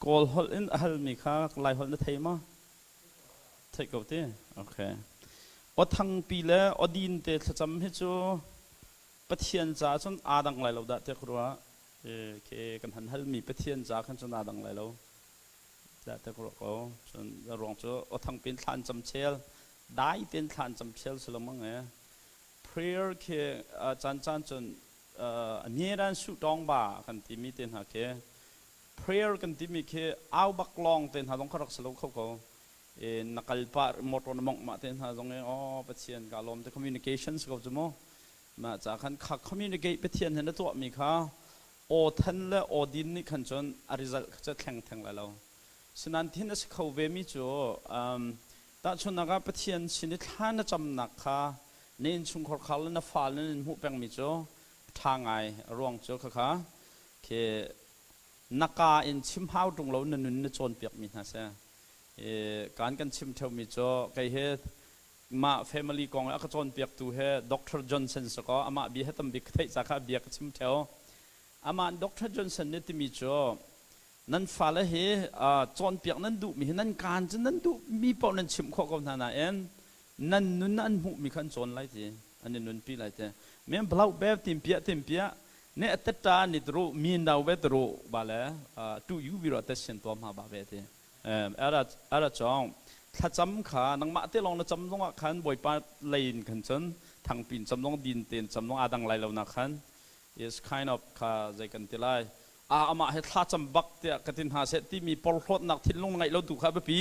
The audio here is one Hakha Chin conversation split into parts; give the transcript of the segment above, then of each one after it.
Kawl holh in a halmi kha Lai holh na thei maw? Theih ko ti. Okay. Aw thangpi le aw din te thlacam hi cu Pathian caah cun aa dang lai lo dah tiah ka ruah. Ke kan han halmi Pathian ca khan cun aa dang lai lo dah tiah ka ruah ko. Cun a ruang cu aw thangpi in thla an cam chel, dai tein thla an cam chel si lo mang e. Prayer khi caan caan cun a ngeran su tawng ba kan timi te hna khi prayer kan timi khi au bak lawng te hna zong kha rak si lo kho ko. Na kal pah motor na mongh mah te hna zong i oh Pathian ka lawm te communication si ko cu mu. Mah ca khan kha communicate Pathian he na tuahmi kha aw than le aw din nih khan cun a result kha cu thleng theng lai lo. Sinan thin a si kho ve mi cu tahchunhnak ah Pathian sin i thla na camnak kha na innchungkhar khar le na fale nan hmuh pengmi cu ṭha ngai. A ruang cu khakha khi na kaa in chim hau ṭung lo na nun na cawnpiakmi hna si. Kan kan chim ṭheumi cu kei hi mah family kong a ka cawnpiaktu he Dr. Johnson si kaw amah bia he tambik ka theih ca kha bia ka chim ṭheo. Amah Dr. Johnson nih timi cu nan fale hi cawnpiak nan duhmi hi nan kaan cu nan duhmi paoh nan chimh khawh ko hna nain nan nun an hmuhmi kha an cawn lai ti an i nunpi lai ti men blau be tim pia tim pia ne atetta ni tru mi nau be tru ba le tu yu bi ro te sin to ma ba ve ti ara ara chong thlacam kha nangmah te long na cam zongah khan bawipa lein khan cun thangpin cam zong din ten cam zong adang lai lo na khan is kind of kha zei kan ti lai a amah he thlacam bak tiah ka tin hna seh timi porhlawtnak thinlung ngeih lo tu kha biapi.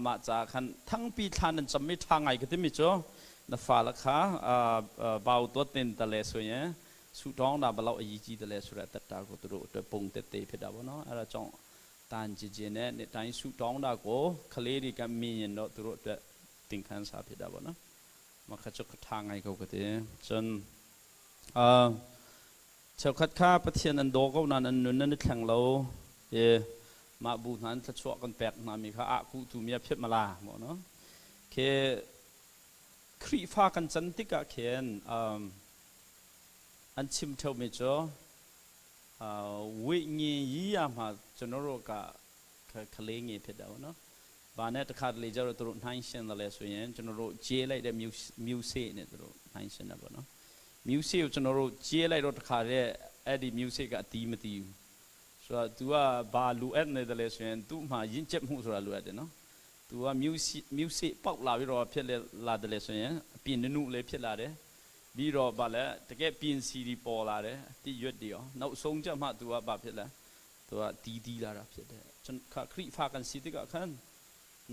Mah ca khan thangpi thla nan cammi ṭha ngai ka timi cu na fale kha bau tuat ten ta le sui e su tong da balau ayi chi ta le sure tat ta ko turu te pung te te phe da bo no ara chong tan ji ji ne ne tai su tong da ko khale ri ka mi yin no turu te ting khan sa phe da bo no ma kha chu ka ṭha ngai ko ka ti. Cun Cheukhat kha Pathian an daw ko nain an nun an i thleng lo i mah bu hna in thluachuah kan pek hna mi kha ah kuhtu mi a phiat mala maw no? Khi Khrihfa kan can tikah khin an chim ṭheumi cu wih ngi yi ya ma chunoro ka khale ngi phet dao no ba ne takha le jaro turu hnain shen le su yen chunoro che lai de music ne turu hnain shen na bo no music ကျွန်တော်တို့ကျဲလိုက်တော့တခါတည်းအဲ့ဒီ music ကအတီးမတီးဘူးဆိုတော့ तू ကဘာလူအပ်နေတယ်လဲဆိုရင် သူ့မှာရင့်ကျက်မှုဆိုတာလိုအပ်တယ်နော်။ तू က music music ပေါက်လာပြီးတော့ဖြစ်လာတယ်လဲဆိုရင်အပြင်နုလေးဖြစ်လာတယ်ပြီးတော့ဗာလဲတကယ်ပြင်စီတွေပေါ်လာတယ်တိရွက်တွေရောနောက်ဆုံးကြမှ तू ကဘာဖြစ်လဲ तू ကတီးတီးလာတာဖြစ်တယ်ကျွန်ခခရိဖာကန်စီတိကခန်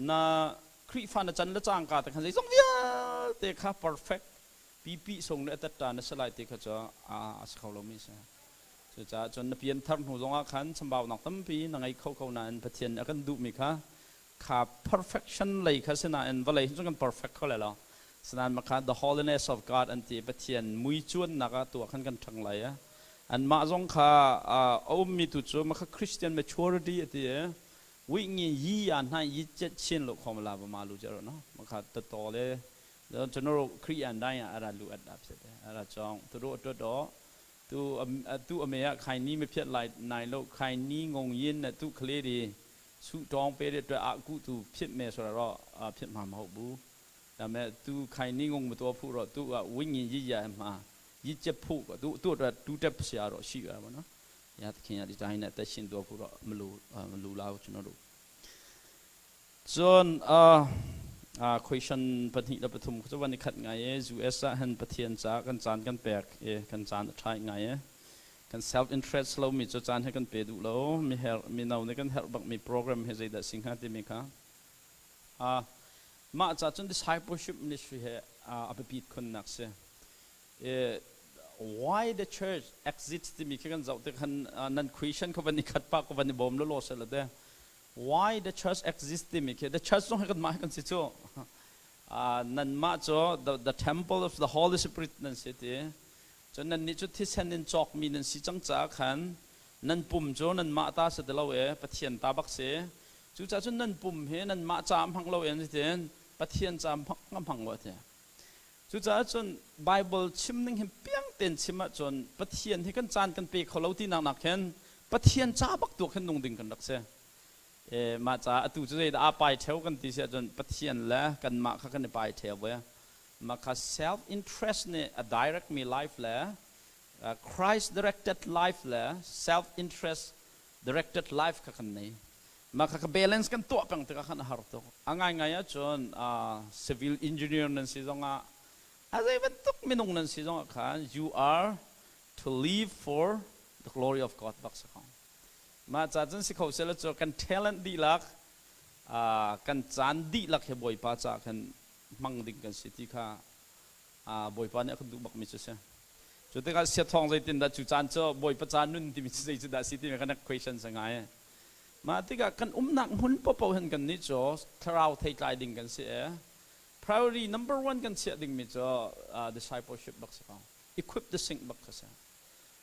နာခရိဖာနချန်လချန်ကာတခန်စိဆုံးပြတေခါ perfect ピピsung le tatta na salai te kha cha a a kho lo mi sa cu ca cun na pian thar hnu zongah khan chambaunak tampi na ngei kho ko nain Pathian a kan duhmi kha kha perfection lei kha sinain vawlei hin cun kan perfect kho lai lo sinain makha the holiness of God an ti Pathian mui cuannak ah tuah khan kan ṭhang lai a anmah zong kha a ummi tu cu makha Christian maturity a ti i wi ngi yi ya hna yi chet chin lo khom la ba ma lu jero no makha ta to le ကျွန်တော်တို့ခရိယန်တိုင်းကအဲ့ဒါလိုအပ်တာဖြစ်တယ်အဲ့ဒါကြောင့်သူတို့အတွက်တော့သူသူ့အမေကခိုင်နီးမဖြစ်လိုက်နိုင်လို့ခိုင်နီးငုံရင်းနဲ့သူ့ကလေးတွေဆုတောင်းပေးတဲ့အတွက်အခုသူဖြစ်မယ်ဆိုတော့ဖြစ်မှာမဟုတ်ဘူးဒါပေမဲ့သူခိုင်နီးငုံမတော်ဖို့တော့သူကဝိညာဉ်ရည်ရမှာရည်ချက်ဖို့သူသူ့အတွက်တူးတက်ဆရာတော့ရှိရပါတော့။ရသခင်ကဒီတိုင်းနဲ့အသက်ရှင်တော်ဖို့တော့မလိုမလိုလားကျွန်တော်တို့ Cun question pahnih le pathum cu van i khat ngai i US ah hin Pathian ca kan caan kan pek i kan caan a ṭha ngai i kan self interest lomi cu caan hi kan pe duh lo mi herh mino nih kan herh bakmi program hi zeidah si hnga timi kha mah ca cun discipleship ministry he a biapit khunnak si. Why the church exists timi khi kan zoh tik khan nan question kha van i khat pah ko van i bawm lawlaw seh la te. Why the church exists timi khi the church zong hi kanmah hi kan si cu. Nanmah cu the temple of the Holy Spirit nan si ti. Cun nannih cu thisen in cawkmi nan si cang caah khan nan pum cu nanmah ta si ti lo e Pathian ta bak si. Cucaah cun nan pum hi nanmah ca hmang lo in tin Pathian ca hmang hmang lo ti. Cucaah cun Bible chim ning hin piang tein chim ahcun Pathian hi kan caan kan pe kho lo tinak nak khin Pathian ca bak tu khin nung ding kan rak si. Mah caah atu cu zeidah aa pai ṭheo kan ti si ahcun Pathian le kanmah kha kan i pai ṭheo ve. Mah kha self interest nih a direct mi life le Christ directed life le self interest directed life kha kan nei. Mah kha balance kan tuah peng tikah khan a har tuk. A ngaingai ahcun civil engineer nan si zongah a zei bantuk minung nan si zongah khan you are to live for the glory of God bak si ko. Mah ca cun si kho seh cu kan talent dihlak kan caan dihlak hi Bawipa caah khan hmang ding kan si ti kha Bawipa nih a kan duh bakmi cu si. Cu tikah siathawng zeitindah cu caan cu Bawipa ca nun timi cu zei cu dah si timi kan question sa ngai. Mah tikah kan umnak hmun paohpaoh hin kan nih cu thlarau theitlai ding kan si i priority number one kan chiah dingmi cu discipleship bak si ko. Equip the sink bak kha si.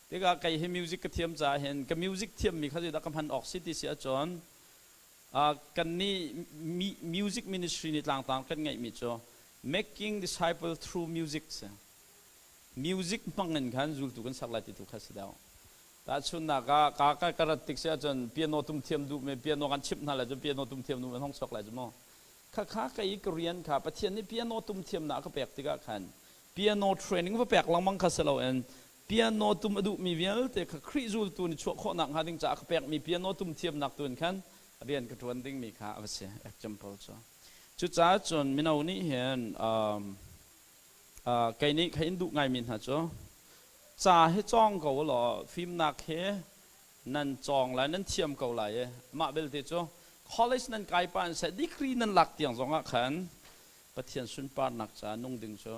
Tikah kei hi music ka thiam caah hin ka music thiammi kha zeidah ka hman awk si ti si ahcun kan nih music ministry nih tlangtang kan ngeihmi cu making disciple through music si. Music hmang in khan zultu kan sak lai ti tu kha si deuh. Tahchunhnak ah ka ka ka rat tik si ahcun piano tum thiam duh mi piano kan chimh hna lai cu piano tum thiam duh mi hong chuak lai cu mu. Kha kha kei ka rian kha Pathian nih piano tum thiamnak a ka pek tikah khan piano training va pek lengmang kha si loin piano tum a duhmi vialte kha Khrih zultu nih chuah khawhnak hnga ding caah ka pekmi piano tum thiamnak tu in khan rian ka ṭuan dingmi kha a va si example cu. Cucaah cun mino nih hin kei nih kha in duh ngaimi hna cu ca hi cawng ko law fimnak hi nan cawng lai nan thiam ko lai i mah belte cu college nan kai pa in seh degree nan lak tiang zongah khan Pathian sunparnak caah nung ding cu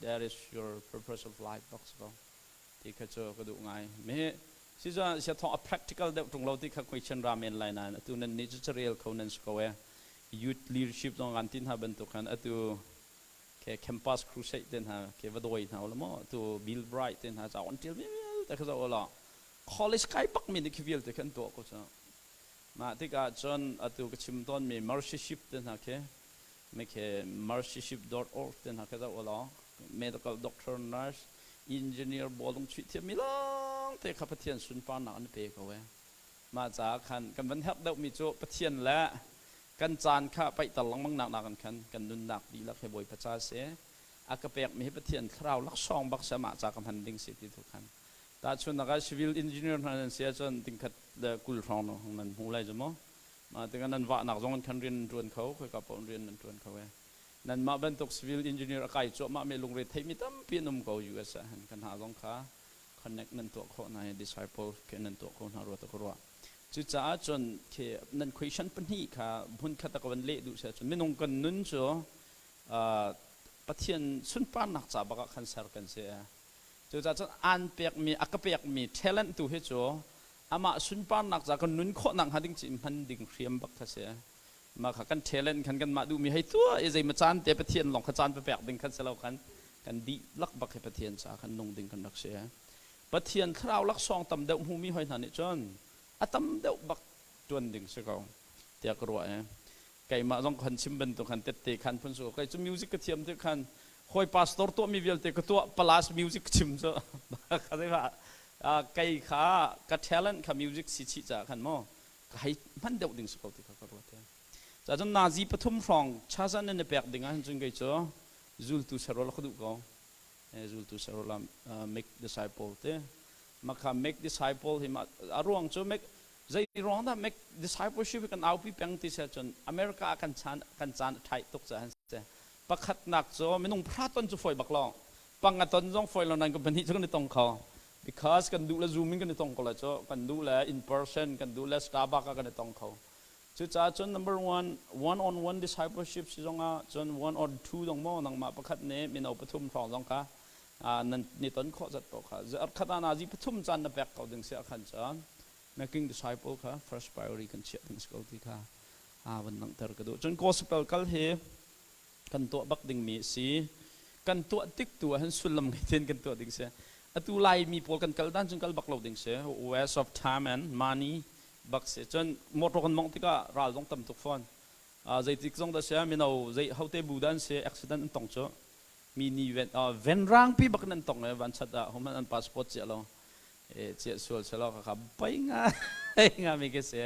there is your purpose of life bak si ko ti kha cu ka duh ngai. Mi si cu sia thong a practical deuh ṭung lo ti kha question ra men lai nain atu nan nih cu carel kho nan si ko e. Youth leadership zong kan ti hna bantuk khan atu ke campus crusade te hna ke va dawi hna ula maw atu Bill Bright te hna ca on ṭial vialte kha zoh ulaw college kai bak mi nih khi vialte khan tuah ko cu. Mah tikah cun atu ka chim tawnmi mercyship te hna khi mekhe mercyship.org te hna kha zoh ulaw medical doctor, nurse, engineer, bawlung chuih thiammi lawng te kha Pathian sunparnak an pe ko e. Mah caah khan kan van herh deuhmi cu Pathian le kan caan kha paihter lengmang nak nakin khan kan nunnak dihlak hi Bawipa ca si. A ka pekmi hi Pathian thlarau laksawng bak si amah ca ka hman ding si ti tu khan. Tahchunhnak ah civil engineer hna nan si ahcun tingkhat le 20 hrawng nan hmu lai cu mu. Mah tikah nan vahnak zong in khan rian nan ṭuan kho, khoika paoh in rian nan ṭuan kho e. Nanmah bantuk civil engineer a kai cuahmah mi lungre theimi tampi an um ko US ah hin kan hna zong kha connect nan tuah khawh hna i disciple ke nan tuah kho hna rua ta ka ruah. Cucaah cun khi nan question pahnih kha hmunkhat a ka van leh duh si ahcun minung kan nun cu Pathian sunparnak ca bak ah khan ser kan si. Cucaah cun aan pekmi a ka pekmi talent tu hi cu amah sunparnak ca kan nun khawhnak hnga ding ci hman ding hriam bak kha si. Mah kha kan talent khan kanmah duhmi hei tuah i zeima caan te Pathian lawng kha caan pek ding khan si lo khan kan dihlak bak hi Pathian ca khan nung ding kan rak si. Pathian thlarau laksawng tam deuh hmumi hoi hna nih cun a tam deuh bak tuan ding si ko tiah ka ruah i keimah zong kan chim bantuk khan tette khan phun su kei cu music ka thiam ti khan hawi pastor tuahmi vialte ka tuah plus music chim cu kha zei kei kha ka talent kha music si chih caah khan maw ka hei hman deuh ding si ko ti kha ka ruat ca cun nazi pathum hrawng chazan in na pek ding ah cun kei cu zultu serol ka duh ko zultu serol make disciple te makha make disciple hi a ruang cu make Zei ruang dah make discipleship hi kan aupi peng ti si ahcun America ah kan chan kan caan a ṭhai tuk caah an si. Pakhatnak cu minung phra ton cu fawi bak lo. Pang a ton zong fawi lo nain kan pahnih cu kan i tong kho. Because kan duh le Zoom in kan i tong ko lai cu. Kan duh le in person, kan duh le Starbucks ah kan i tong kho. Cucaah cun number one, one on one discipleship si zongah cun one on two zong maw nangmah pakhat nih mino pathum hrawng zong kha nan ni ton khawh zat paoh kha zarh khat ah nazi pathum caan na pek ko ding si ah khan cun making disciple kha first priority kan chiah ding si ko ti kha van langhter ka duh. Cun gospel kal hi kan tuah bak dingmi a si. Kan tuah tik tu ah hin sullam ngei tein kan tuah ding si. Atu Laimi pawl kan kal dan cun kal bak lo ding si. Waste of time and money bak si. Cun motor kan mongh tikah ral zong tam tuk fawn. Zeitik zong dah si mino zei hote bu dah an si accident an tong cu mi ni ven rangpi bak in an tong i van chat ah human an passport cia lo chiah sual selaw kha bai nga nga mi ke si.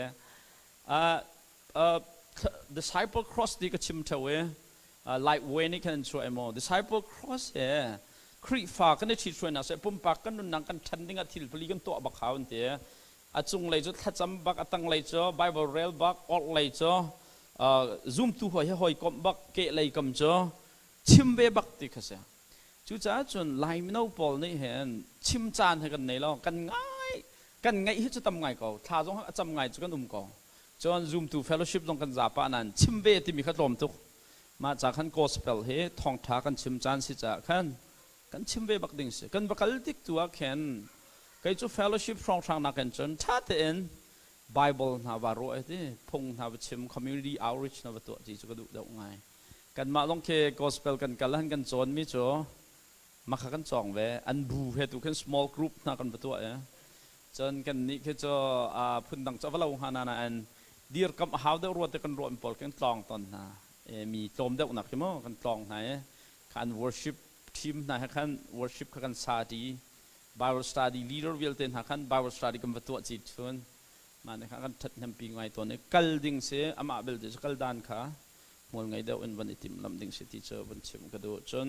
Disciple Cross ti ka chim theo i Light Way nih khan an chuah emaw Disciple Cross he Khrihfa kan i ṭhithruainak seh, pumpak kan nunnak kan ṭhan dingah thil pali kan tuah bak hau an ti. A cunglei cu thlacam bak, a tanglei cu Bible rel bak, orhlei cu zumtu hawi he hawikomh bak, kehlei kam cu chim ve bak ti kha si. Cucaah cun Lai mino pawl nih hin chim caan he kan nei lo. Kan ngai, kan ngaih hi cu tam ngai ko. Thla zong a cam ngai cu kan um ko. Cun zumtu fellowship zong kan zapa nain chim ve timi kha tlawm tuk. Mah ca khan gospel hi thawngṭha kan chim caan si caah khan kan chim ve bak ding si. Kan va kal tik tu ah khin kei cu fellowship hrawnghrang nakin cun ṭha tein Bible hna va ruah ti, phung hna va chim, community outreach hna va tuah ti cu ka duh deuh ngai. Kanmah zong khi gospel kan kal han kan cawnmi cu makha kan cawng ve. An bu he tu khin small group hna kan va tuah i cun kan nih khi cu phundang cu a va lo hnga na nain dirkamh a hau deuh rua te kan ruahmi pawl kan tlawng tawn hna. Mi tlawm deuhnak khi maw kan tlawng hna i kha an worship team hna he khan worship kha kan sa ṭi. Bible study leader vialte hna khan Bible study kan va tuah ci chun. Mah nih khan kan ṭhathnempi ngai tawn i kal ding si, amah belte cu kal dan kha hmual ngei deuh in van i timhlamh ding si ti cu van chim ka duh. Cun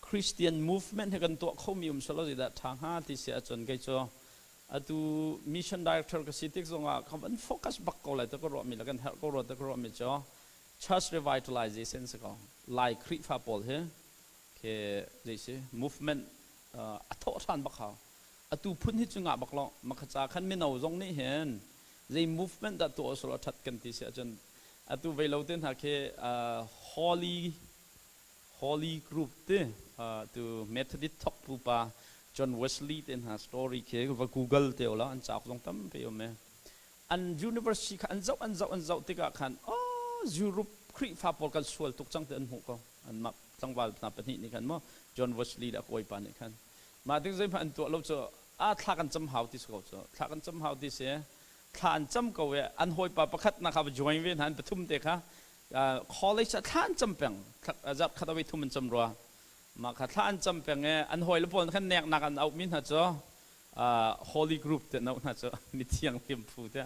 Christian movement hi kan tuah khomi um selaw zeidah ṭha hnga ti si ahcun kei cu atu mission director ka si tik zongah ka van focus bak ko lai ti ka ruahmi le kan herh ko rua ti ka ruahmi cu church revitalization si ko. Lai Khrihfa pawl hi khi zei si movement a thawh ṭhan bak hau. Atu phun hi cu ngah bak lo. Makhaca khan mino zong nih hin zei movement dah tuah usulaw ṭhat kan ti si ahcun atu vei lo te hna khi Holy Holy Group ti tu Methodist thok pupa John Wesley te hna story khi va Google te ulaw an cauk zong tampi um e. An university kha an zoh, an zoh, an zoh tikah khan, oh, Europe Khrihfa pawl kan sual tuk cang ti an hmuh ko. Anmah tlangval hna pahnih nih khan maw, John Wesley le a kawipa nih khan mah ding zeihmanh an tuah lo cu, a thla kan cam hau ti si ko cu, thla kan cam hau ti si. Thla an cam ko i an hawipa pakhat nak kha va join ve hna. An pathum te kha college ah thla an cam peng. Zarh khat a thum an cam rua. Mah kha thla an cam peng i an hawile pawl khan neknak an auhmi hna cu Holy Group te an auh hna cu, mithiang hlim phu te.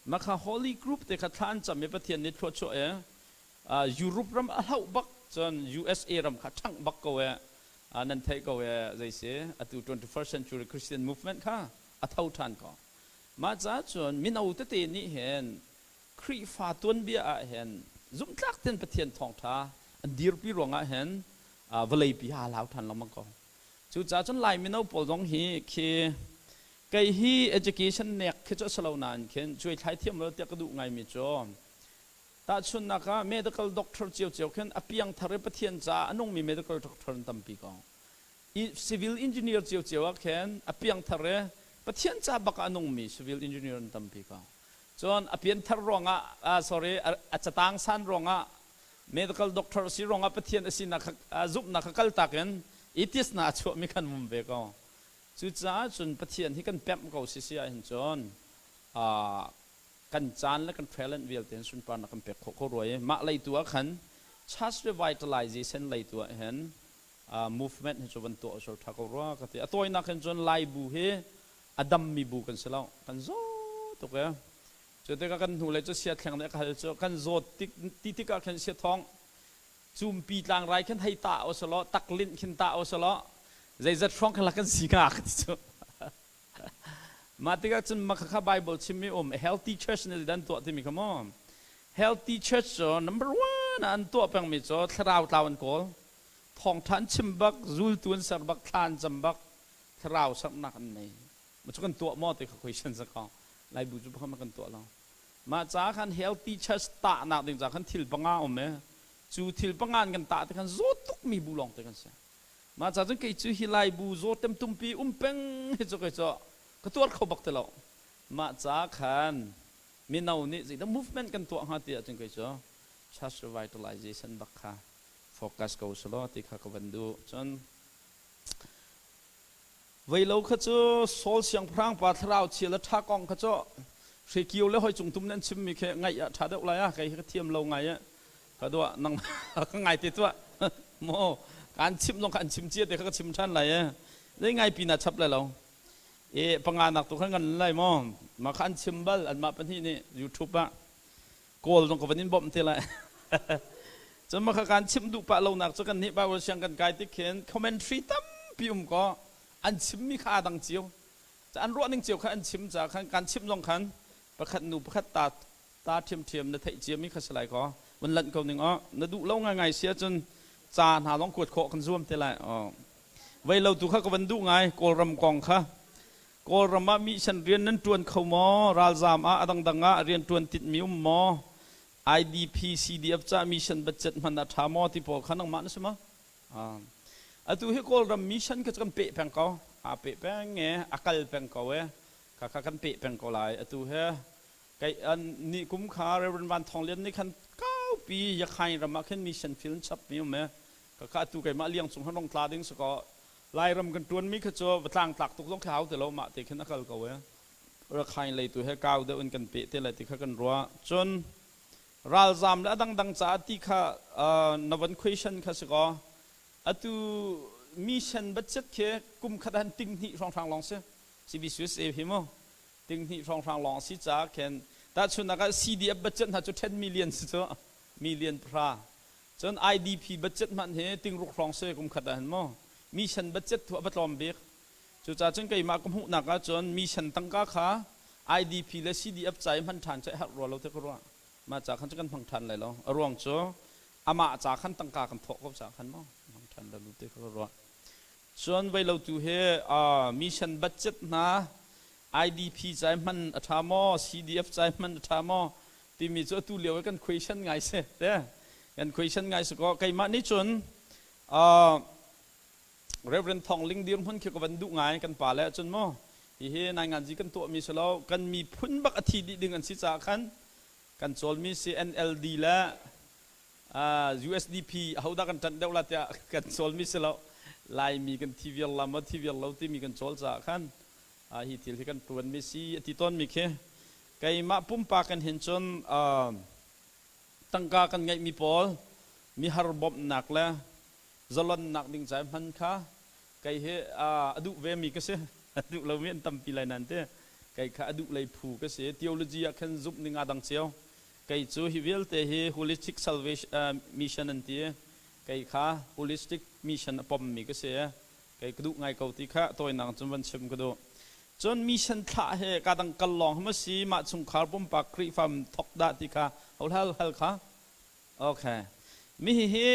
Mah kha Holy Group te kha thla an cam i Pathian nih thluachuah i Europe ram a hloh bak, cun USA ram kha ṭhangh bak ko i nan theih ko i zei si atu 21st century Christian movement kha a tho ṭhan ko. Mah caah cun mino tete nih hin Khrihfa tuanbia ah hin zumhtlak tein Pathian thawngṭha an dirpi ruangah hin vawleipi ha hlau ṭhan lengmang ko. Cucaah cun Lai mino pawl zong hi khi kei hi education nek khi cu a si lo nain khin cuaithlai thiam lo tiah ka duh ngaimi cu, tahchunhnak ah medical doctor ciocio khin a piangthar i Pathian caah a nungmi medical doctor an tampi ko. Civil engineer ciocio ah khin a piangthar i Pathian ca bak ah a nungmi civil engineer an tampi ko. Cun a pianthar ruangah, sorry, a catang san ruangah, medical doctor si ruangah Pathian a sinak kha zumhnak kha kaltak in atheist na a chuahmi khan um ve ko. Cucaah cun Pathian hi kan pemh ko si si ahhin cun kan caan le kan talent vialte hin sunparnak kan pek khawh ko rua i mah lei tu ah khan church revitalization lei tu ah hin movement hi cu van tuah usur tha ko rua ka ti. A tawinak hin cun Lai bu hi a dammi bu kan si lo, kan zaw tuk e. Cu tikah kan hnu lei cu sia thleng nih a ka hal cu, kan zawt tik ti tikah khin sia thawng cumpi tlangrai khin hei ta usulaw, taklinh khin ta usulaw, zeizat hrawng khan la kan si hnga ka ti cu. Mah tikah cun mah khakha Bible chimmi um healthy church nih dan tuah timi kha maw, healthy church cu number one ah an tuah pengmi cu thlarau tlau an kawl, thawngṭha an chim bak, zultu an ser bak, thla an cam bak, thlarau sernak an nei. Ma cu kan tuah maw ti kha question sa ko. Lai bu cu pakhat kan tuah lo. Mah ca khan healthy church tahnak ding ca khan thil panga um e. Cu thil panga an kan tah te khan zawt tukmi bu lawng te kan si. Mah ca cun kei cu hi Lai bu zaw temtumpi um peng hi cu kei cu ka tuar kho bak ti lo. Mah ca khan mino nih zeidah movement kan tuah hnga ti ahcun kei cu church revitalization bak kha focus ko selaw ti kha ka van duh. Cun veilo kha cu Saul siangpahrang pa thlarau chia le ṭha kong kha cu hrekio le hoi cung tum nan chimmi khi ngaih ah ṭha deuh lai ah kei hi ka thiam lo ngai ah ka duah nang ka ngai te tuah maw. Kan chim zong kha an chim cia te kha ka chim ṭhan lai e. Zei ngai pi na chap lai lo e. Panga nak tu khan ngan lai maw. Ma kha an chim bal anmah pahnih nih YouTube ah. Kawl zong ka van in bawmh te lai. Cun mah kha kan chimh duh pah lonak cu kan nih Bible siang kan kai tik khin commentary tampi um kaw an chimmi kha aa dang cio. An ruah ning cio kha an chim ca khan kan chimh zong khan pakhat nu pakhat ta ta ṭhiamṭhiam na theih ciami kha si lai kaw vun lanh ko ning aw na duh lo ngaingai si ahcun ca hna zong kuat khawh kan zuam te lai. Vei lo tu kha ka van duh ngai Kawlram kong kha. Kawlram ah mission rian nan ṭuan kho maw? Ralzaam ah a dangdang ah rian ṭuan tinhmi um maw? IDP, CDF ca mission budget hman a ṭha maw ti pawl kha nangmah na si maw? Atu hi Kawlram mission kha cu kan peh peng ko. Aa peh peng e, a kal peng ko e. Kha kha kan peh peng ko lai. Atu he kai an ni kum kha Reverend Van Thawng Lian nih khan kaupi Yakhain ram ah khin mission field chap mi um e. Kha kha atu keimah liang cung han rong tla ding si ko. Lairam kan ṭuanmi kha cu va tlangtlak tuk zong khi hau ti lo mah te khin a kal ko e. Rakhine lei tu he kau deuh in kan peh te lai ti kha kan ruah. Cun ralzaam le a dangdang caah ti kha na van question kha si kaw atu mission budget khi kum khat han ting hnih hrawnghrang lawng si CBCUSA hi mu ting hnih hrawnghrang lawng si caah khin tahchunhnak ah CDF budget hna cu 10 million si cu million pahra cun IDP budget hmanh hi ting ruk hrawng si kum khat ah hin mu mission budget thu a va tlawm bik Cucaah cun keimah ka hmuhnak ahcun mission tangka kha IDP le CDF ca i hman ṭhan cu a herh rua lo ti ka ruah. Mah ca khan cu kan hmang ṭhan lai lo. A ruang cu amah ca khan tangka kan thawh ko caah khan maw hmang ṭhan lai lo ti ka ruah. Cun vei lo tu hi mission budget hna IDP ca i hman a ṭha maw CDF ca i hman a ṭha maw timi cu atu lio i kan question ngai si te kan question ngai si kaw keimah nih cun Reverend Thawng Ling dirhmun khi ka van duh ngai kan pa le cun mu hihi nainganzi kan tuahmi si lo kan miphun bak a thi dih ding an si caah khan kan cawlmi si NLD le USDP ahodah kan ṭanh deuh la tiah kan cawlmi si lo Laimi kan thi viar la maw thi viar lo timi kan cawl caah khan hi thil hi kan ṭuanmi si a ti tawnmi khi keimah pumpak in hin cun tangka kan ngeihmi pawl mihar bawmhnak le zalonnak ding ca hman kha kei hi a duh ve mi ka si. A duh lomi an tampi lai nain te kei kha a duh lei phu ka si. Theology ah khan zumh ning aa dang cio. Kei cu hi vialte hi holistic salvation mission an ti. Kei kha holistic mission a pom mi ka si. Kei ka duh ngai ko ti kha tawinak cun van chim ka duh. Cun mission thlah he ka dang kal lawng hama si mah chungkhar pumpak Khrihfam thok dah ti kha hol hal hal kha. Okay. Mi hihi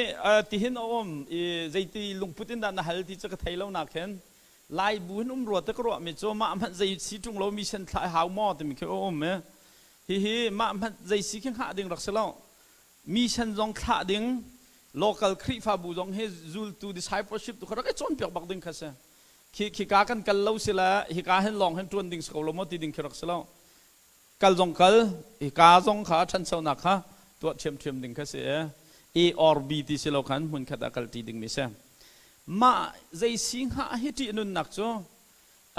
tihin a um i zeiti lungput in dah na hal ti cu ka thei lo nak hin Lai bu hin um rua te ka ruah mi cu mah hmanh zei si ṭung lo mi sen thlah hau maw timi khi a um i hihi mah hmanh zei si khi hngah ding rak si lo. Mi sen zong thlah ding local Khrihfabu zong hi zultu discipleship tu kha rak i cawnpiak bak ding kha si. Khi khika kan kal lo si le hika hin lawng hin ṭuan ding si ko lo maw ti ding khi rak si lo. Kal zong kal hika zong kha ṭhanchonak kha tuah ṭhiamṭhiam ding kha si i A or B ti si lo khan hmunkhat ah kalṭi dingmi si. Mah zei si hnga hi ṭih nunnak cu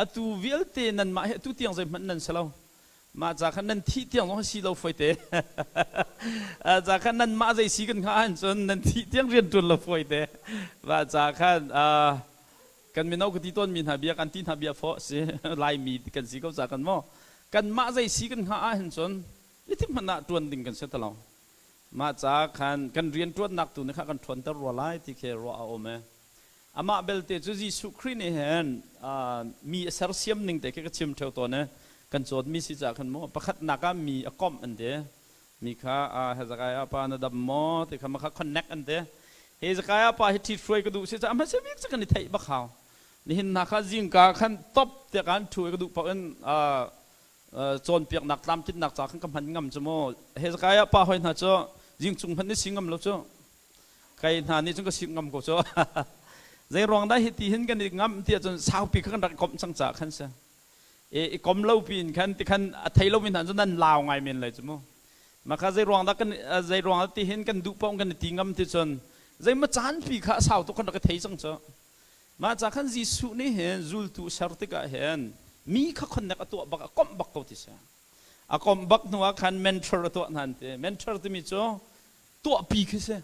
atu vialte nanmah hi atu tiang zeihmanh nan si lo. Mah ca khan nan thih tiang zong hi si lo fawi Ca khan nanmah zei si kan hngah ahcun nan thih tiang rian ṭuan lo fawi te. Mah ca khan kan mino ka ti tawnmi hna bia kan ti hna bia fawh si Laimi kan si ko ca kan maw kanmah zei si kan hngah ahhin cun itim hmanh ah ṭuan ding kan si ti lo. Mah ca khan kan rian ṭuannak tu nih kha kan ṭhuanter rua lai ti khi ruah a um e. Amah belte cu Jesuh Khrih nih hin mi a sersiam ning te khi ka chim ṭheo tawn e. Kan cawnmi si caah khan maw pakhatnak ah mi a komh an ti. Mi kha Hezekiah pa na dam maw ti kha makha connect an ti. Hezekiah pa hi ṭhit hruai ka duh si caah hmasa bik cu kan i theih bak hau. Nihin hna kha zingka khan top tiah kan ṭhu i ka duh paoh in cawnpiaknak tlamtlinnak ca khan ka hman ngam cu mu. Hezekiah pa hoi hna cu zingcung hmanh ni si ngam lo cu. Kai hna nih cun ka si ngam ko cu. Zei ruang dah hi ti hin kan i ngam ti ahcun saupi kha kan rak i komh cang caah khan si. I kom lo piin khan ti khan a thei lomi hna cu nan lau ngai men lai cu mu. Maka zei ruang dah kan zei ruang dah ti hin kan duh paoh kan i ti ngam ti cun zeima caan pi kha a sau tuk kan rak i thei cang cu. Mah ca khan Jesuh nih hin zultu ser tikah hin mi kha connect a tuah bak a komh bak ko ti si. A komh bak hnu ah khan mentor a tuah hna an ti. Mentor timi cu tuahpi khi si.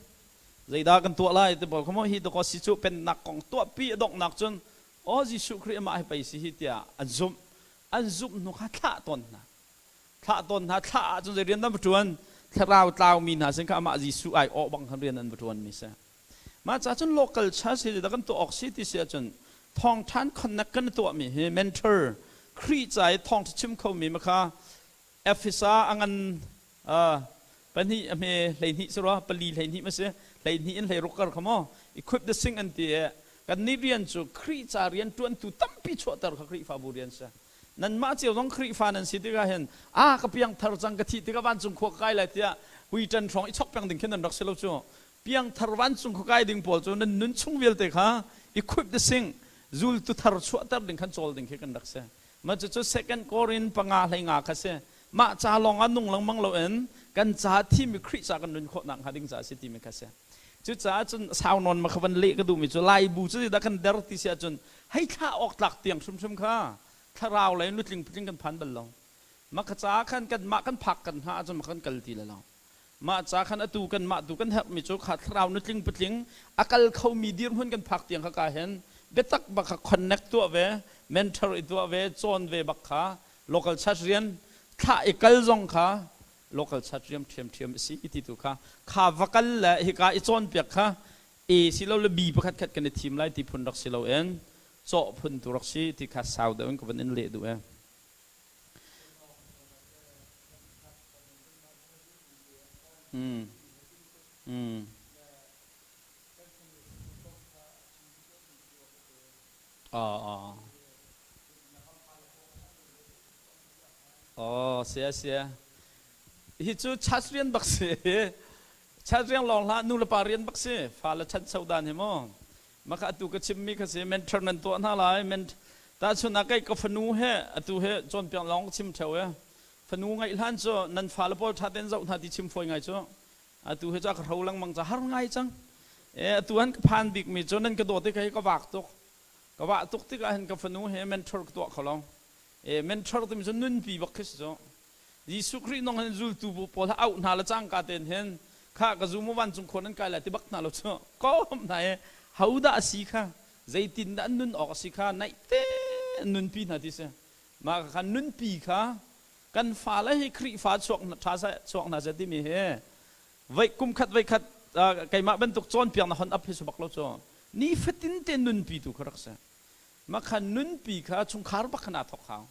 Zeidah kan tuah lai ti pawl kha maw hi dakaw si cu pennak kong tuahpi a donghnak cun aw Jesuh Khrih amah hi pei si hi tiah an zumh. An zumh hnu kha thlah tawn hna. Thlah tawn hna. Thlah ahcun zei rian dah va ṭuan? Thlarau tlaumi hna sin kha amah Jesuh ai awh bang khan rian an va ṭuanmi si. Mah ca cun local church hi zeidah kan tuah awk si ti si ahcun thawngṭhan connect kan tuahmi hi mentor Khrih ca i thawngṭha chim khomi ma kha Efesa a ngan pahnih a hme 12 si rua pali 12 ma si 12 in 16 kar kha maw equip the sing an ti i kan nih rian cu Khrih ca rian ṭuantu tampi chuahter kha Khrihfabu rian si. Nanmah cio zong Khrihfa nan si tikah hin a ka piangthar cang, ka thih tikah vancung khua ka kai lai tiah huiṭan hrawng i chok peng ding khin nan rak si lo cu. Piangthar vancung khua kai ding pawl cu nan nun chung vialte kha equip the sing zultu thar chuahter ding khan cawl ding khi kan rak si. Mah cucu Second Korin panga hlei nga kha si. Mah ca lawng ah nung lengmang loin kan ca thimi Khrih ca kan nun khawh nakhnga ding ca a si timi kha si. Cucaah cun sau nawn ma kha van leh ka duhmi cu Laibu cu zeidah kan der ti si ahcun hei thlah awk tlak tiang hrimhrim kha thlarau lei nutling putling kan phan bal lo. Mah kha caah khan kanmah kan phak kan hngah ahcun kan kal ti le lo. Mah ca khan atu kanmah tu kan herhmi cu kha thlarau nutling putling a kal khomi dirhmun kan phak tiang kha ka hen biatak bak kha connect tuah ve, mentor i tuah ve, cawn ve bak kha local church rian thlah i kal zong kha local church riam ṭhiamṭhiam a si ti tu kha kha va kal le hika i cawnpiak kha A si lo le B pakhat khat kan i thim lai ti phun rak si loin cawh phun tu rak si ti kha sau deuh in ka van in leh duh e. Mm. Mm. Oh, oh. Oh, sia sia. Hi cu church rian bak si. Church rian lawng hlah, nu le pa rian bak si. Fale ṭhancho dan hi mu. Maka atu ka chimmi kha si mentor nan tuah hna lai. Ment tahchun ah kei ka fanu he atu he cawnpiak lawng ka chim ṭheo e. Fanu ngaih hlan cu nan fale pawl ṭha tein zoh hna ti chim fawi ngai cu. Atu he cu a ka hro lengmang ca har ngai cang. E atu han ka phan bikmi cu nan ka dawt i ka hi ka vak tuk. Ka vah tuk tikah hin ka fanu he mentor ka tuah kho lo. E mentor timi cu nunpi bak khi si cu. Jesuh Khrih nong hin zultu pawl ha auh hna le cangka tein hin kha ka zu mu vancung khua nan kai lai ti bak hna lo cu. Kom hna e hodah a si kha zeitin dah an nun awk a si kha naih te nunpi hna ti si. Mah kha nunpi kha kan fale hi Khrihfa chuak ṭha chuak hna seh timi hi voi kum khat voi khat keimah bantuk cawnpiak na hon ap hi su bak lo cu nifatin te nunpi tu kha rak si. Mah kha nunpi kha chungkhar bak khan aa thawk hau.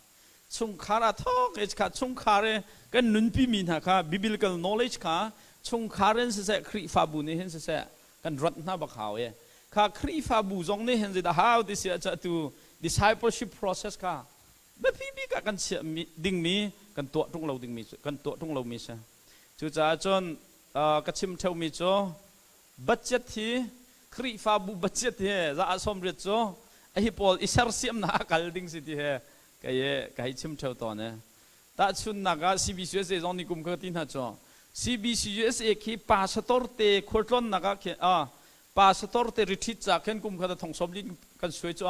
Chungkhar aa thawk i kha chungkhar i kan nunpi mi hna kha biblical knowledge kha chungkhar in siseh Khrihfabu nih hin siseh kan rat hna bak hau i kha Khrihfabu zong nih hin zeidah hau ti si ah tu discipleship process kha biapi bik ah kan chiah dingmi kan tuah ṭung lo dingmi kan tuah ṭung lomi si. Cucaah cun ka chim ṭheumi cu budget hi Khrihfabu budget hi za ah 80 cu a hi pawl i sersiamnak a kal ding si ti he kei ka hei chim ṭheo tawn e. Tahchunnak ah CBCUSA zong ni kum ka ti hna cu CBCUSA khi pastor te khualtlawnnak ah khin pastor te retreat ca khin kum khat thong sawm lin kan suai cu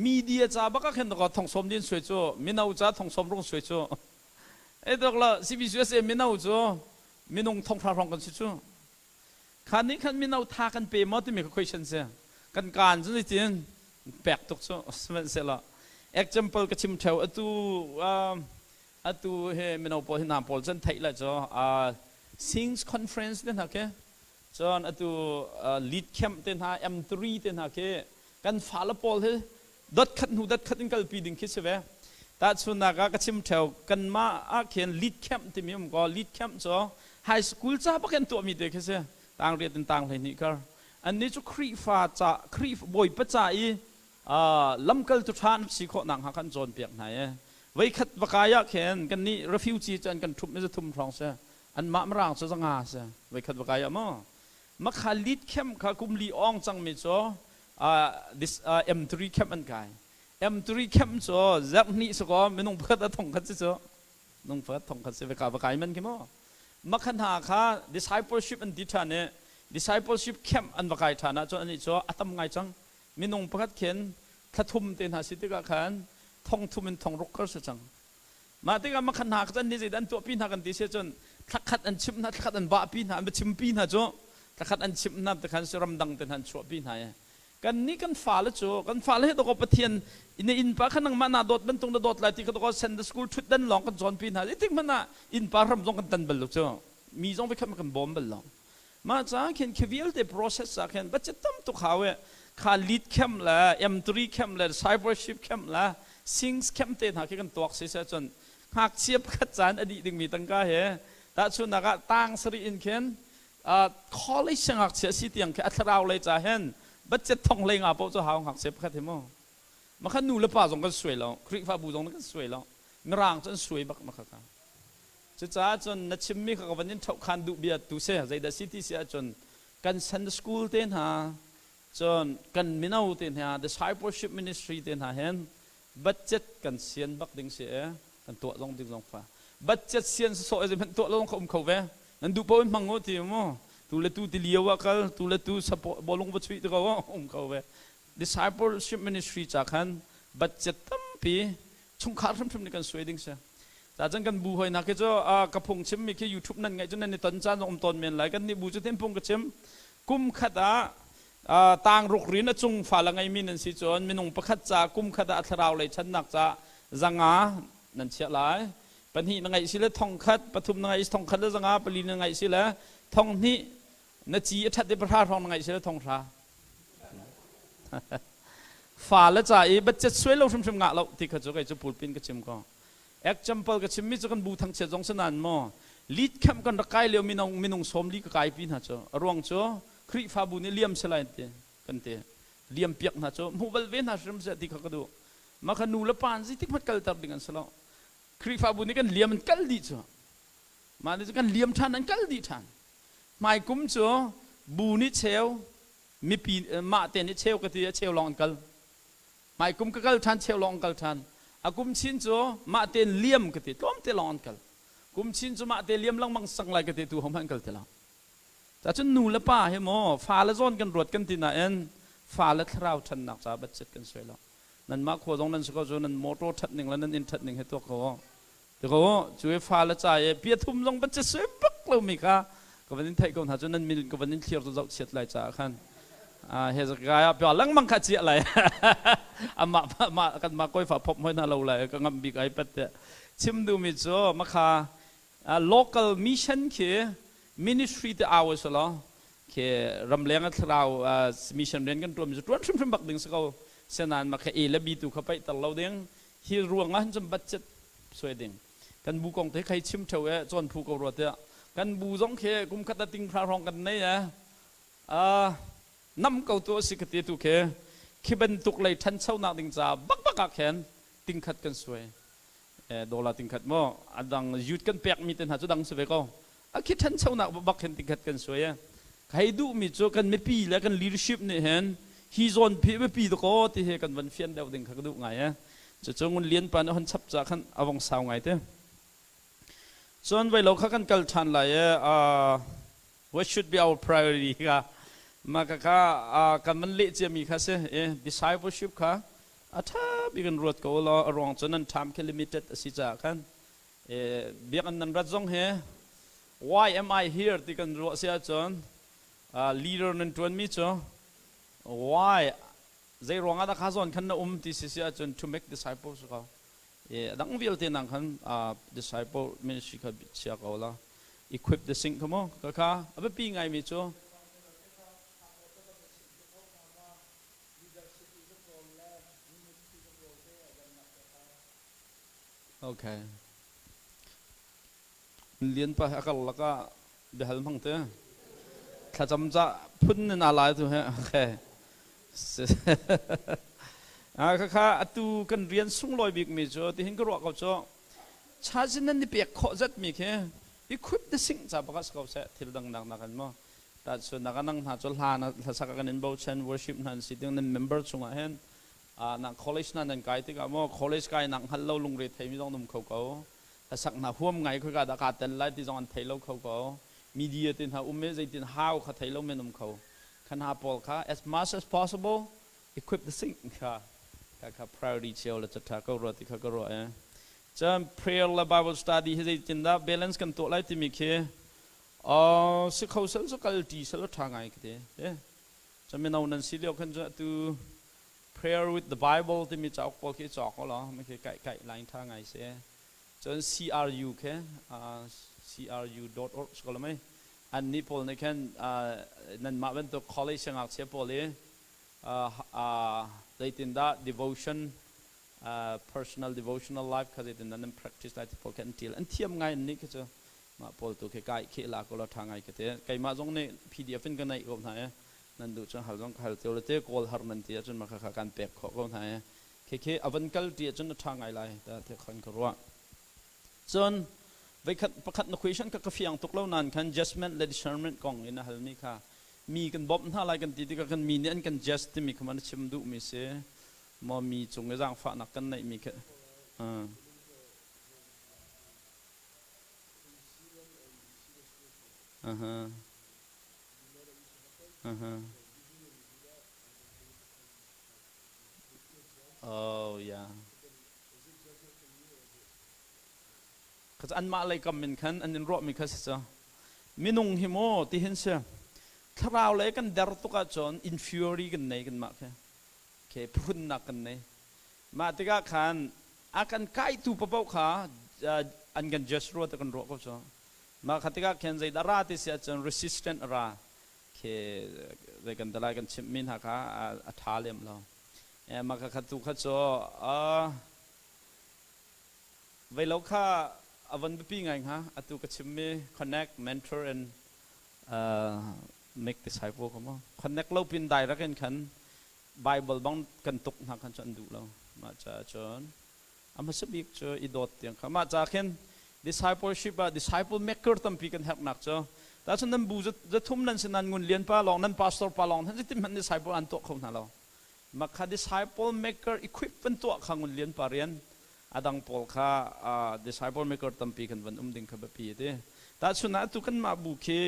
media ca bak ah khin thong sawm lin suai cu mino ca thong sawm rung suai cu e dok la CBCUSA mino cu minung thong hra hrawng kan si cu. Kha nih khan mino tha kan pe maw timi ka question si. Kan kaan cu zeitin pek tuk cu sihmanhsehlaw example ka chim theo atu atu he mino pawl hi hna pawl cun theih la cu Sings conference te hna khi cun atu lead camp te hna M3 te hna khi kan fale pawl hi dot khat hnu dot khat in kalpi ding khi si ve. Tahchunnak ah ka chim theo, kanmah ah khin lead camp timi um ko. Lead camp cu high school ca bak in tuahmi te khi si. Tang riat in tang 12 kar. Annih cu Khrihfa ca Khrih Bawipa ca i lamkaltu ṭha an si khawh nakhnga khan cawnpiak hna i voikhat va kai ah khin kannih refugee cu an kan ṭhumh i 300 hrawng si. Anmah Mirang cu 500 si. Voikhat va kai ah maw makha lead camp kha kum li awng cangmi cu this M3 camp an kai. M3 camp cu zarh hnih si kaw minung pakhat a thong khat si cu nung pakhat thong khat si va va kai man khi mu makha hna kha discipleship an ti ṭhan i discipleship camp an va kai ṭhan ahcun anih cu a tam ngai cang. Minung pakhat khin thla thum te hna si tikah khan thong thum in thong ruk kar si cang. Mah tikah makha hna kha ni zeidah an tuahpi hna kan ti si ahcun thla khat an chimh hna, thla khat an vahpi hna, an va chimpi hna cu thla khat an chimh hna te khan ramdang te hna an chuahpi hna i kan nih kan fale cu kan fale hi dawkaw Pathian na innpa kha nangmah naa dawt bantuk na dawt lai ti kha dawkaw Sunday school ṭhutdan lawng kan cawnpi hna. Zeitik hmanh ah innpa hram zong kan tan bal lo cu. Mi zong vikhat kan bawm bal lo. Mah ca khin khi vialte process ah khin budget tam tuk hau e. Kha lead camp le M3 camp le cybership camp le sings camp te hna khi kan tuak si se cun ngakchia pakhat caan a dih dingmi tangka he tahchunhnak ah tang sarih in khin college ngakchia si tiang khi a thlarau lei ca hen budget thong hlei nga paoh cu hau ngakchia pakhat hi mu. Makhan nu le pa zong kan suai lo, Khrihfabu zong kan suai lo, Mirang cu an suai bak makha kha. Cucaah cun na chimmi kha ka van in ṭhohkhan duh bia tu si. Zeidah si ti si ahcun kan Sunday school te hna, cun kan mino te hna, discipleship ministry te hna hin budget kan sian bak ding si e. Kan tuah zong ding zong fa. Budget sian sawsawh e zeihmanh tuah lo zong kha um kho ve. Nan duh paoh in hmang u ti mu. Tu le tu ti lio ah kal, tu le tu support bawlung va chuih ti ko um kho ve. Discipleship ministry ca khan budget tampi chungkhar hrimhrim nih kan suai ding si. Cacun kan bu hoi hna khi cu ka phung chimmi khi YouTube nan ngaih cu nan i ton caan zong um tawn men lai. Kan nih bu cu tin phung ka chim. Kum khat ah tang ruk rin a cung fa la ngeimi nan si cun minung pakhat ca kum khat ah a thlarau lei channak ca zanga nan chiah lai. Pahnih na ngeih si le thong khat, pathum na ngeih thong khat le zanga, pali na ngeih si le thong hnih, na ci a ṭhat i pahra hrawng na ngeih si le thong hra. Fa le ca i budget suai lo hrimhrim ngah lo ti kha cu kei cu pulpin ka chim ko. Example ka chimmi cu kan bu thangchiat zong si nain maw lead camp kan rak kai lio minung minung sawm li ka kai pi hna cu a ruang cu Khrihfabu nih liam si lai ti kan ti liam piak hna cu hmuh bal ve hna hrim seh ti kha ka duh. Mah kha nu le pa an zeitik hmanh kalter ding an si lo. Khrihfabu nih kan liam an kal dih cu. Mah nih cu kan liam ṭhan an kal dih ṭhan. Hmai kum cu bu nih cheu mipi mah te nih cheu ka ti a cheu lawng an kal. Hmai kum ka kal ṭhan cheu lawng an kal ṭhan. A kum chin cu mah tein liam ka ti tlawmte lawng an kal. Kum chin cu mah te liam lengmang sang lai ka ti tu hohmanh an kal ti lo. Cacun nu le pa hi maw fa le zawn kan ruat kan ti nain fa le thlarau ṭhannak caah budget kan suai lo. Nanmah khua zong nan si ko cu nan motor ṭhat ning le nan inn ṭhat ning he tuak ko. Ti ko cu i fa le ca i pia thum zong budget suai bak lomi kha ka van in theih ko hna cu nan min ka van in thlir cu zoh chiat lai caah khan he zakai ah pia lengmang kha chiah lai amah mah kan mah koi fa phop hoi na lo lai ka ngam bik ai pat te chim duhmi cu makha local mission khi ministry te hours lo khi ramleng a thlarau mission rian kan tuan mi cu tuan hrimhrim bak ding si ko senan ma kha A le B tu kha paih ter lo ding. Hi ruang ah hin cun budget suai ding. Kan bu kong te khai chim theo e cawn phu ko rua tiah kan bu zong khi kum khat a ting hra hrawng kan nei e nam ko tu si ka ti tu khi khi bantuk lei ṭhanchonak ding ca bak bak ah khin ting khat kan suai dollar ting khat mo adang youth kan pek mi te hna cu dang si ve ko. A khi ṭhanchonak bak hin ting khat kan suai e. Hei duhmi cu kan mipi le kan leadership nih hin hi zawn phi biapi dakaw ti hi kan van fian deuh ding kha ka duh ngai e. Cucu Ngun Lian pa nih hon chap ca khan a vong sau ngai te. Cun voi lo kha kan kal ṭhan lai e. What should be our priority kha mah kha kha kan van leh ciami kha si e. Discipleship kha a ṭha bik in ruat ko law a ruang cu nan time khi limited a si caah khan biakinn nan rat zong hi why am I here ti kan ruah si ahcun leader nan ṭuanmi cu why zei ruangah dah kha zawn khan na um ti si si ahcun to make disciples ko. A dang vialte nang khan disciple ministry kha chia ko la equip the sing kha mu ka kha a biapi ngaimi cu. Okay. Lian pa a kar lakah biahal hmang te. Thlacam ca phun in aa lai tu he. Okay. Kha kha atu kan rian sunglawi bik mi cu tihin ka ruah ko cu chazin nan ni pek khawh zat mi khi equip the sing ca baka ko seh thil dang nak nak an mo ta chu nak nang hna cu hla na hlasak kan in bochan worship hna si ding nan member chungah hin na college na nan kai tikah maw college kai nak hngal lo lungre theimi zong um kho ko. Hlasak hna huam ngai khoi ka dah kaa tel lai ti zong an thei lo kho ko. Media te hna um e zeitin how kha thei lo men um kho. Khan ha pawl kha as much as possible equip the sink kha kha kha priority cio le chatha ko rua ti kha ka ruah e. Cun prayer le Bible study hi zeitin dah balance kan tuah lai timi khi si kho sel cu kal ṭi sel ṭha ngai ka ti. Cun mino nan si lio khan cu atu Prayer with the Bible timi cauk pawl khi cawk law mi khi kai kai line tha ngai si. Cun CRU khi. Cru.org si ko lo mei? An nih pawl nih khan nanmah bantuk college siangngakchia pawl i zeitindah devotion personal devotional life kha zeitindah nan practice lai ti pawl khi an ṭial. An thiam ngai an nih khi cu. Mah pawl tu khi kai khi la ko la ṭha ngai ka ti. Keimah zong nih PDF in ka neih ko hna i nan duh cun hal zong ka hal cio le te kawl har nan ti ahcun mah kha kan pek khawh ko hna i khi a van kal ṭi ahcun a ṭha ngai lai ta ti khan ka ruah. Cun voikhat pakhat na question ka ka fiang tuk lo nain khan judgment le discernment kong in a halmi kha mi kan bawmh hna lai kan ti tikah kan mi nih an kan judge timi kha man a chim duhmi si maw mi cung i zaangfahnak kan neihmi kha uh-huh. Uh-huh. Oh yeah. Kha anmah lei kam in khan an in ruahmi kha si cu. Minung hi maw ti hin si. Thlarau lei kan der tuk ahcun inferiority kan nei kanmah khi. Okay, phunnak kan nei. Mah tikah khan a kan kaitu paoh kha an kan judge rua ti kan ruah ko cu. Mah kha tikah khin zeidah ra ti si ahcun resistant a ra. Khi zei kan dalai kan chimhmi hna kha a ṭha lem lo. Mah kha tu kha cu veilo kha a von biapi ngai hnga. Atu ka chimmi connect, mentor and make disciple ko maw. Connect lo pin direct in khan Bible bang kan tuk hna khan cu an duh lo. Mah caah cun a hmasa bik cu i dawt tiang kha. Mah ca khin discipleship ah disciple maker tampi kan herhnak cu tahcun nan bu zathum nan si nan ngun lian pa lawng nan pastor pa lawng nan zeitin hmanh disciple an tuah kho hna lo. Mah kha disciple maker equip van tuah kha ngun lian pa rian a dang pawl kha disciple maker tampi kan van um ding kha biapi a ti. Tahchun ah atu kanmah bu khi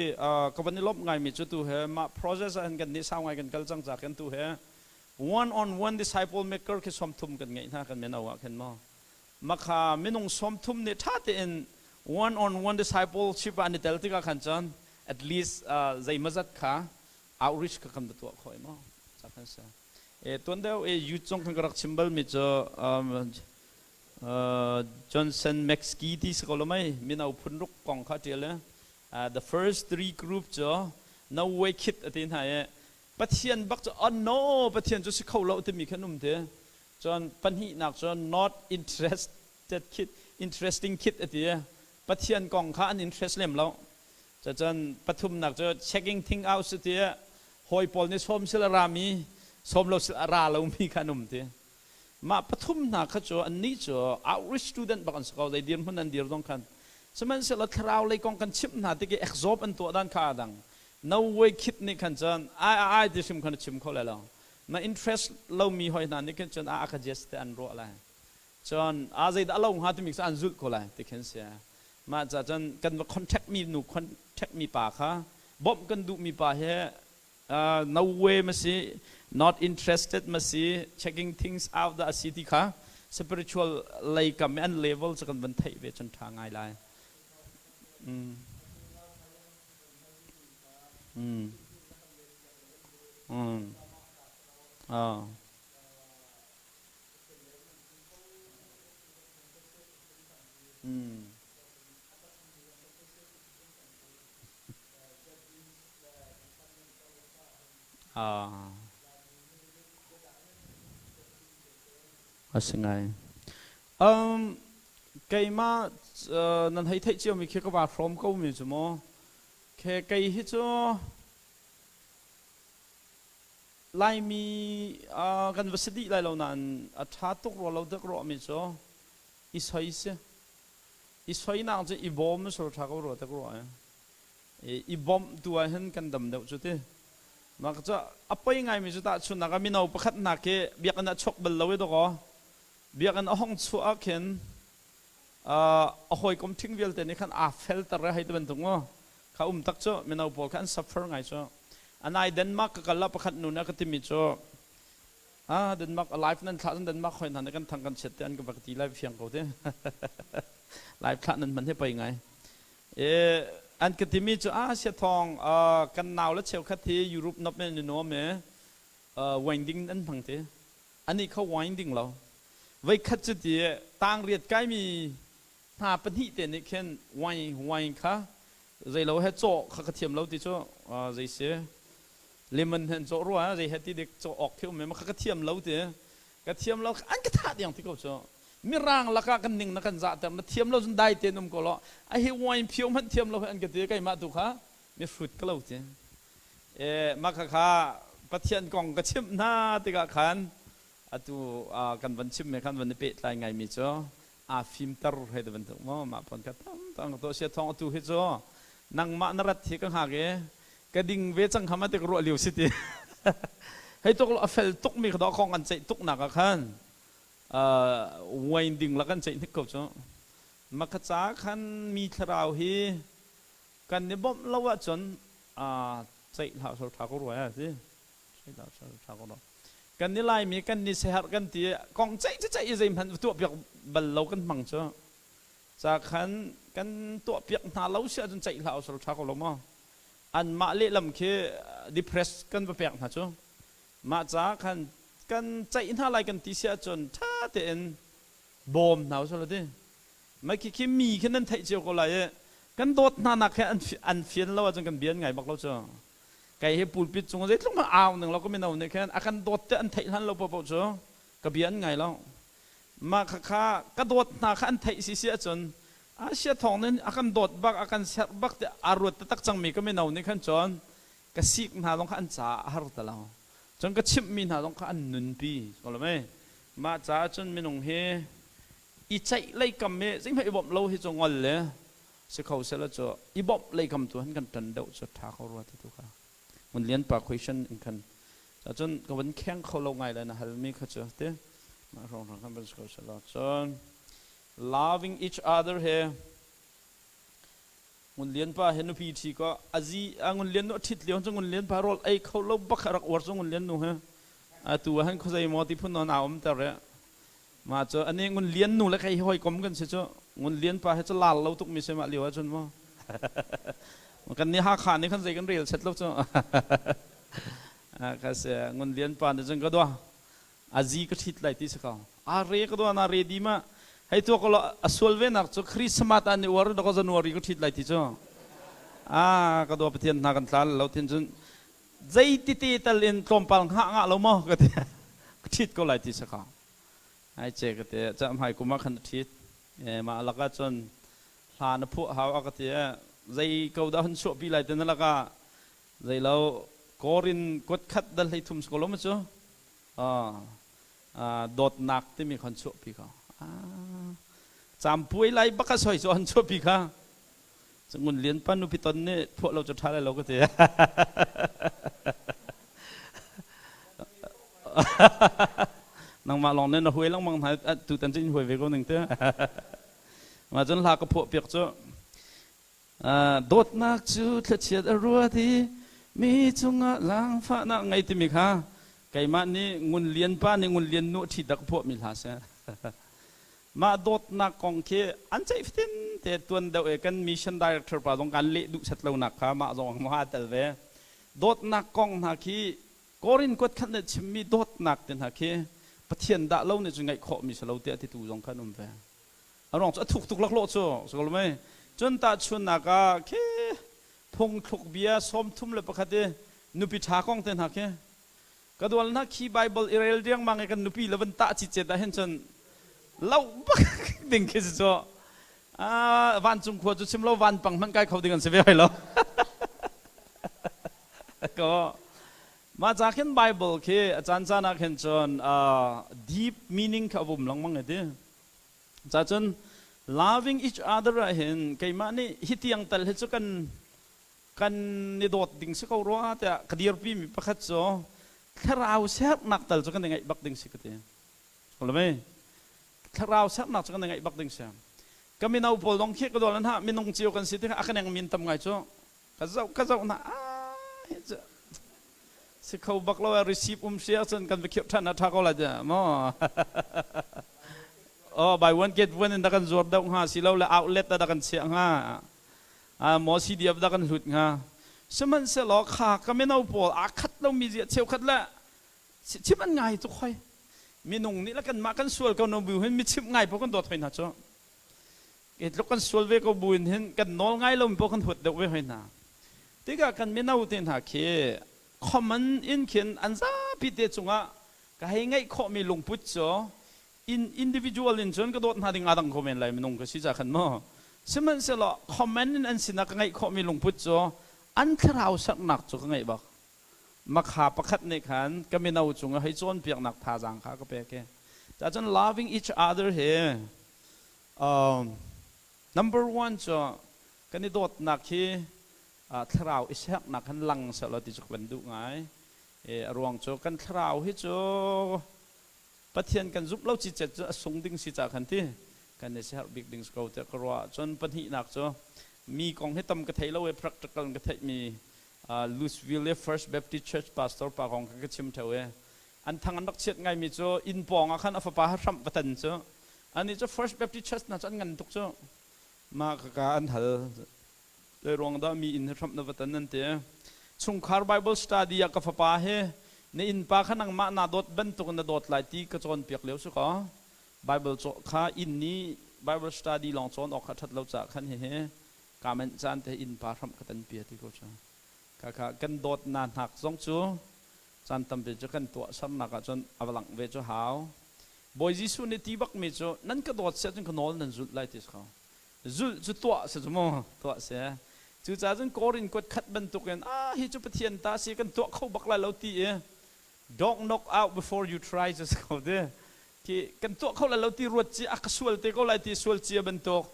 ka van i lawmh ngaimi cu tu he mah process ah hin kan nih sau ngai kan kal cang ca khin tu he one on one disciple maker khi 30 kan ngeih hna kan mino ah khin maw makha minung 30 nih ṭha tein one on one discipleship ah an i tel tikah khan cun at least zeimazat kha outreach kha kan va tuah khawh i maw ca khan si. E tuan deuh e youth zong khan ka rak chim bal mi cu Johnson Maxkey ti si ko lo mei mino phun ruk kong kha ṭial e. The first three group cu no way kid a ti hna i Pathian bak cu oh no Pathian cu si kho lo timi khan um te. Cun pahnihnak cu not interested kid interesting kid a ti i Pathian kong kha an interest lem lo. Cun pathumnak cu checking thing out si ti hawi pawl nih sawm sil a rami sawm lo sil a ra lomi kha an um ti. Mah pathum hna kha cu annih cu outreach student bak an si ko zei dirhmun an dir zong khan. Sihmanhsehlaw thlarau lei kong kan chimh hna tik i exorb an tuah dan kha aa dang. No way kid nih khan cun ai ai ti hrim khan a chim kho lai lo. Na interest lomi hoi hna nih khin cun a ka jest te an ruah lai. Cun a zeidah a lo hnga timi cu an zulh ko lai ti khin si. Mah ca cun kan va contact mi nu contact mi pa kha bawmh kan duh mi pa he no way ma si not interested ma si checking things out dah a si ti kha spiritual lei kam an level cu kan van theih ve cun ṭha ngai lai. Mm. Mm. Mm. Oh. Mm. Ah. A si ngai. Keimah nan hei theih ciomi khi ka va hrawm ko mi cu mu. Khe kei hi cu Laimi kan va si dih lai lo nain a ṭha tuk rua lo dek ruahmi cu i soi si. I soinak cu i bawm sur ṭha ko rua dek ruah i bawmh tu ah hin kan dam deuh cu ti. Mah cu a poi ngaimi cu tahchunhnak ah mino pakhat hna khi biakinn ah chuak bal lo i dawkaw biakinn a hong chuah ah khin a hawikom ṭhing vialte nih khan aa felter i hei ti bantuk mu kha um tak cu mino pawl kha an suffer ngai cu anai Denmark ka kal ah pakhat nu nih a ka timi cu ah Denmark alive nan thlah cun Denmark hoi hna nih kan thang kan chiat te an ka va ka ti lai fiang ko te live thlah nan hman he pei ngai e an ka timi cu ah sia thong kan nau le cheukhat hi Europe nop men ni nuam e wine ding an hmang te ani kha wine ding lo Voikhat cu ti tangriat kaimi Hna pahnih te nih khin wine wine kha zeilo he cawh kha ka thiam lo ti cu zei si lemon he an cawh rua zei he ti dik cawh awk khi um ma kha ka thiam lo ti ka thiam lo an ka thah diang ti ko cu. Mirang lakah kan ning na kan zahter, na thiam lo cun dai tein um ko law, a hi wine phio hmanh thiam lo he an ka ti. Keimah tu kha mihrut ka lo ti e. Mah kha kha Pathian kong ka chimh hna tikah khan atu kan van chim me khan van i pehtlai ngaimi cu aa fimter hei ti bantuk maw mah phun kha tam tam ka tuah sia thong. Atu hi cu nangmah na rat hi ka hngak i ka ding ve cang kha ma ti ka ruah lio si ti hei tuk a fel tuk mi kha dawh kong an ceih tuk nak ah khan wine ding la kan ceih hnik ko cu. Makha ca khan mi thlarau hi kan i bawmh lo ahcun ceih hlah sor tha ko rua si, ceih hlah sor tha ko rua. Kan ni Laimi kan ni seherh kan ti kong ceih cu ceih i zeihmanh tuah piak bal lo kan hmang cu. Ca khan kan tuah piak hna lo si ahcun ceih hlah sor tha ko lo maw? Anmah lehlam khi depress kan va pek hna cu. Mah ca khan kan ceih hna lai kan ti si ahcun ṭha tein bawm hna usih ti. Mah khi khi mi khi nan theih cio ko lai i kan dawt hna nak he an fian lo ahcun kan bia an ngai bak lo cu. Kei hi pulpit cung zeitluk hmanh au ning lo ka mino nih khin a kan dawt te an theih hlan lo paohpaoh cu ka bia an ngai lo. Mah kha kha ka dawt hna kha an theih si si ahcun Asia thawng nih a kan dawt bak, a kan serh bak ti aa ruat taktak cangmi ka mino nih khan cun ka sik hna zong kha an caah a har ti lo. Cun ka chimhmi hna zong kha an nunpi. Mah caah cun minung hi i ceih lei kam i zeihmanh i bawmh lo hi cu ngol le si kho sehla cu i bawmh lei kam tu han kan ṭan deuh cu ṭha ko rua ti tu kha Ngun Lian pa question in khan cun ka van kheng kho lo ngai le na halmi kha cu ti mah hrawng hrawng khan van si kho sehla. Cun loving each other he Ngun Lian pa he nupi ṭhi ko azi a Ngun Lian nu a ṭhit lio cu Ngun Lian pa rawl ei kho lo bak a rak uar cu Ngun Lian nu he atu ah han khuazei maw ti phun nawn aa um ter i mah cu ani Ngun Lian nu le kei hi hawikom kan si cu. Ngun Lian pa he cu lal lo tuk mi si mah lio ahcun maw kan nih Hakha nih khan zei kan rel set lo cu ka si. Ngun Lian pa nih cun ka dua azi ka ṭhit lai ti si ko a re ka dua na ready ma hei tuak lo a sual ve nak cu Christmas an i uar dok January ka ṭhit lai ti cu a ka dua Pathian hna kan tla lo tin cun zei tete tal in tlawmpal ngah ngah lo maw ka ti ka ṭhit ko lai ti si ko ai che ka ti ca hmai kum ah khan ṭhit mah lakah cun hla na phuah hau a ka ti zei ko dah hun chuahpi lai te na lakah zei lo Korin kuat khat dal hlei thum ko lo ma cu dawtnak timi khan chuahpi ko campuai lai bak a soi cu an chuahpi kha. Ngun Lian pa nupi ton nih phuah lo cu ṭha lai lo ka ti. Nangmah lawng nih na huai lengmang hna tutan cu in huai ve ko ning te. Mah cun hla ka phuah piak cu dawtnak cu thlachiat a ruat i mi cungah zaangfahnak ngei timi kha keimah nih Ngun Lian pa nih Ngun Lian nu a ṭhit dak phuahmi hla si. Mah dawtnak kong khi an ceih fatin te tuan deuh i kan mission director pa zong kan leh duh set lonak kha mah zong ma tel ve. Dawtnak kong hna khi Korin kuat khat nih chimmi dawtnak te hna khi Pathian dah lo nih cun ngaih khawhmi si lo tiah titu zong khan um ve. A ruang cu a thuk tuk laklawh cu si mei. Cun tahchunnak ah khi phungthluk bia 31 i nupi ṭha kong te hna khi ka dual hna khi Bible i rel riangmang i kan nupi le van tah cicet ah hin cun lo bak ding khi si cu vancung khua cu chim lo vanpang hmanh kai kho ding an si ve hoi lo ko. Mah ca khin Bible khi a caan caan ah khin cun deep meaning kha a vum lengmang i ti ca cun loving each other ah hin keimah nih hi tiang tal hi cu kan kan i dawt ding si ko rua tiah ka dirpi mi pakhat cu thlarau sernak tal cu kan i ngaih bak ding si ka ti. Mei thlarau sernak cu kan i ngaih bak ding si. Ka mino pawl dong khi ka dawl hna minung cio kan si tikah a ka neng min tam ngai cu ka zoh ka zoh hna ah hi cu si kho bak lo receive um sia cun kan va khirh ṭhan a ṭha ko lai tiah maw oh buy one get one in da kan zuar deuh hnga si lo le outlet da kan chiah hnga maw CDF da kan hlut hnga. Sihmanhsehlaw kha ka mino pawl aa khat lomi zia cheukhat le chim an ngai tuk hoi. Minung nih le kanmah kan sual ko no bu hin mi chimh ngai paoh kan dawt hoi hna cu. Ke tluk kan sual ve ko buin hin kan nawl ngai lomi paoh kan huat deuh ve hoi hna. Tikah kan mino te hna khi common in khin an zapi te cungah ka hei ngeih khawhmi lungput cu in individual in cun ka dawt hna ding aa dang ko men lai, minung ka si ca khan maw. Sihmanhsehlaw common in an sinah ka ngeih khawhmi lungput cu an thlarau sernak cu ka ngeih bak. Makha pakhat nih khan ka mino cungah hei cawnpiaknak thazaang kha ka pek i cacun loving each other hi number one cu kan i dawtnak hi thlarau i sernak khan lang sehlaw ti cu ka van duh ngai. A ruang cu kan thlarau hi cu Pathian kan zumh lo cicet cu a sung ding si ca khan ti kan i siaherh bik ding si ko tiah ka ruah. Cun pahnihnak cu mi kong hi tam ka thei lo i practical in ka theihmi Louisville First Baptist Church pastor pa kong kha ka chim theo i an thang an rak chiat ngaimi cu inn pawng ah khan a fapa ha hramh va tan cu anih cu First Baptist Church hna cu an ngan tuk cu mah kaka an hal. Zei ruang dah mi inn hi hramh na va tan nan ti. Chungkhar Bible study ah ka fapa hi na innpa kha nangmah naa dawt bantuk in na dawt lai ti ka cawnpiak lio si kaw Bible caw kha inn nih Bible study lawng cawn awk kha ṭhat lo caah khan hihi kaa manh caan te innpa hramh ka tan pia ti ko cu. Khakha kan dawtnak hnak zong cu caan tampi cu kan tuahsernak ahcun a va langh ve cu hau. Bawi Jesuh nih ti bakmi cu nan ka dawt si ahcun ka nawl nan zulh lai ti si ko. Zulh cu tuah si cu mu, tuah si. Cucaah cun Korin kuat khat bantukin ah hi cu Pathian ta si, kan tuah kho bak lai lo ti i don't knock out before you try cu si ko ti. Khi kan tuah kho lai lo ti ruat ci a ka sual te ko lai ti sual cia bantuk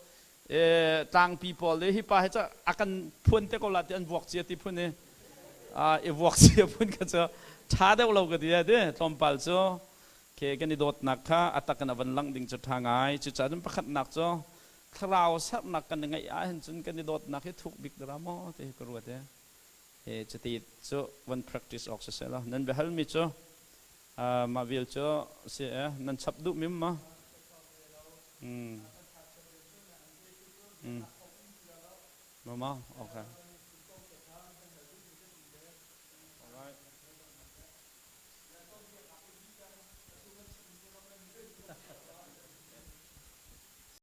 tlangpi pawl le hi pa hi cu a kan phuan te ko la ti an vuak cia ti phun i i vuak cia phun kha cu ṭha deuh lo ka ti ti. Tlawmpal cu ke kan i dawtnak kha a tak in a van langh ding cu ṭha ngai. Cucaah cun pakhatnak cu thlarau sernak kan i ngeih ahhin cun kan i dawtnak hi thuk bik dara maw ti hi ka ruat i he cuti cu van practice awk siseh law nan biahalmi cu mah vial cu si e. Nan chap duh mim ma? Mm. Mm. Ma okay.